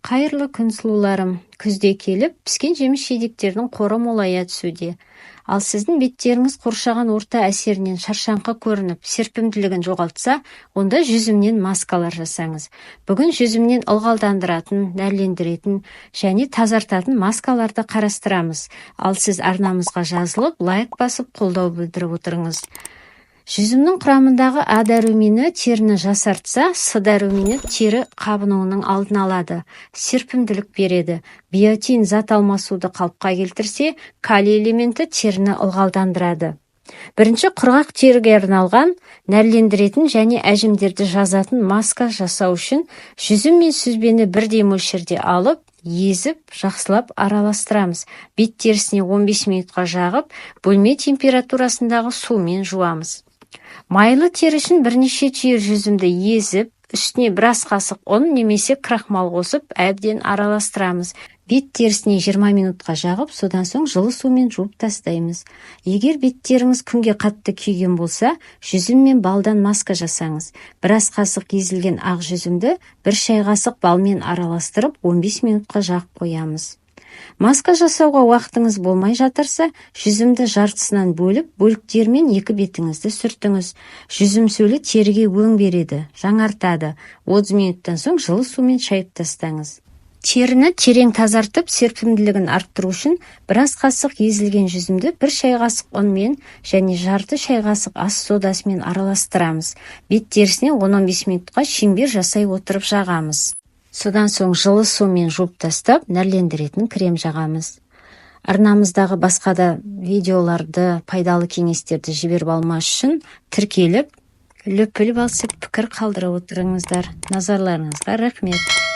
Қайырлы күн, сұлуларым! Күзде келіп, піскен жеміс-жидектердің қоры молая түсуде. Ал сіздің беттеріңіз қоршаған орта әсерінен шаршаңқы көрініп, серпімділігін жоғалтса, онда жүзімнен маскалар жасаңыз. Бүгін жүзімнен ылғалдандыратын, нәрлендіретін және тазартатын маскаларды қарастырамыз. Ал сіз арнамызға жазылып, лайк басып, қолдау білдіріп отырыңыз. Жүзімнің құрамындағы А дәрумені теріні жасартса, С дәрумені тері қабынуының алдын алады, серпімділік береді. Биотин зат алмасуды қалыпқа келтірсе, калий элементі теріні ылғалдандырады. Бірінші құрғақ теріге арналған нәрлендіретін және әжімдерді жазатын маска жасау үшін жүзім мен сүзбені бірдей мөлшерде алып, езіп, жақсылап араластырамыз. Бет терісіне 15 минутқа жағып, бөлме температурасындағы сумен жуамыз. Майлы тері үшін бірнеше түйір жүзімді езіп, үстіне бір ас қасық ұн немесе крахмал қосып, әбден араластырамыз. Бет терісіне 20 минутқа жағып, содан соң жылы сумен жуып тастаймыз. Егер беттеріңіз күнге қатты күйген болса, жүзім мен балдан маска жасаңыз. Бір ас қасық езілген ақ жүзімді бір шай қасық балмен араластырып, 15 минутқа жағып қоямыз. Маска жасауға уақытыңыз болмай жатырса, жүзімді жартысынан бөліп, бөліктермен екі бетіңізді сүртіңіз. Жүзім сөлі теріге өң береді, жаңартады. 30 минуттан соң жылы сумен шайып тастаңыз. Теріні терең тазартып, серпімділігін арттыру үшін бір ас қасық езілген жүзімді бір шай қасық ұнмен және жарты шай қасық ас содасымен араластырамыз. Бет терісіне 10-15 минутқа шеңбер жасай отырып жағамыз. Содан соң жылы сумен жуып тастап, нәрлендіретін крем жағамыз. Арнамыздағы басқа да видеоларды, пайдалы кеңестерді жіберіп алмас үшін тіркеліп, лүпіл басып, пікір қалдырып отырыңыздар. Назарларыңызға рахмет.